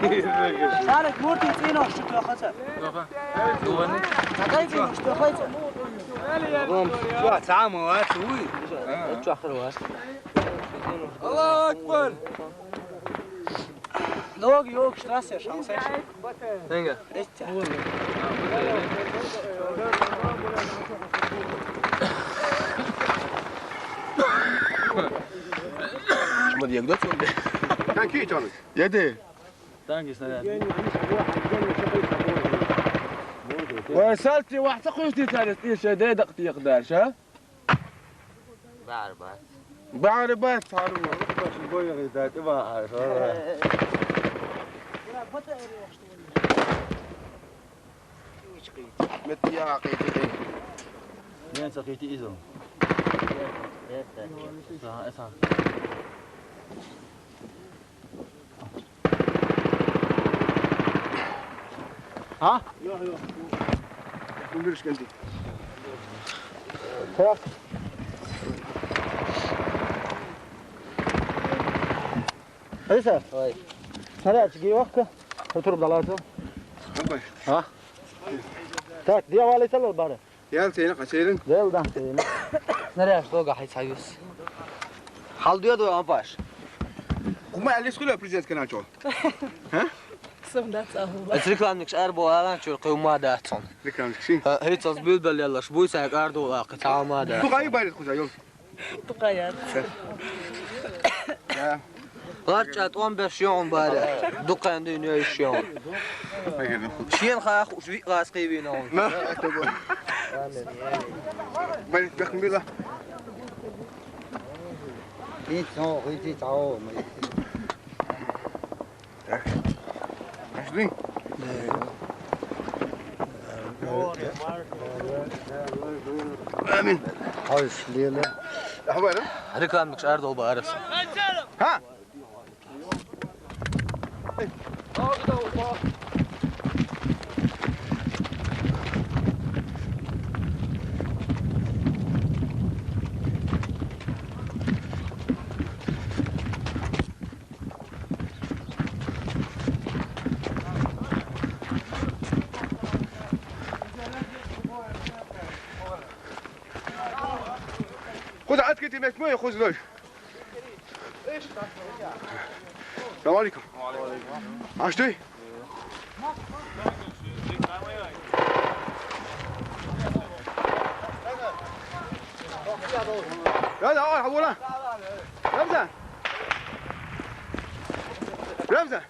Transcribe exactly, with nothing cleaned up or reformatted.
Шарик, муртий цӀенош чу тоьхаца. Дувани? Какай цӀенош тоьхаца? Ром, чё, цама вац, уй? Чё, ахтар вац? Аллаху акбар! Лог, йог, штрассе, шамсеш. Тенга. Эстя. Шмат ягдот сонде. Танки чаны. Еде. Танки снаряд. Ва салти вахта кушти тарис ише де дакъти якдар, ша? Барбат. Барбат, сару. Баш боя да, ты ва. Мет я, кити. Мен сакити изо. Са, са. А? Кундырышканди. Так. Алиса. Ой. Снаряд, гивахка. Турб далазо. Давай. А? Так, дьявол, это лал бара. Ял цена, качелин. Дел да, цена. Снаряд, что гахай союз. Халдуя до ампаш. Кума алис кула президент канал чё? А? Сумда цахула. Эс рекламник шар бо алан чё кума да цон. Рекламник ши. Хей цаз бил бел яла шбуй сай кардо ла кытама да. Ту гай барит куза ёл. Тукаяр. Ларчат он беш ён баре. Дукан дин ё шон. Шен ха хуш ви газ кивин он. На. Барит бехмила. Ин сон хити тао. Так. Пошли. Амин. Хош, леле. Ахвара? Рекламник шар дол барас. Ха? Худ аткити мет мой, худ лой. Салам алейкум. Ашты? Рамзан, ой, хавула. Рамзан. Рамзан.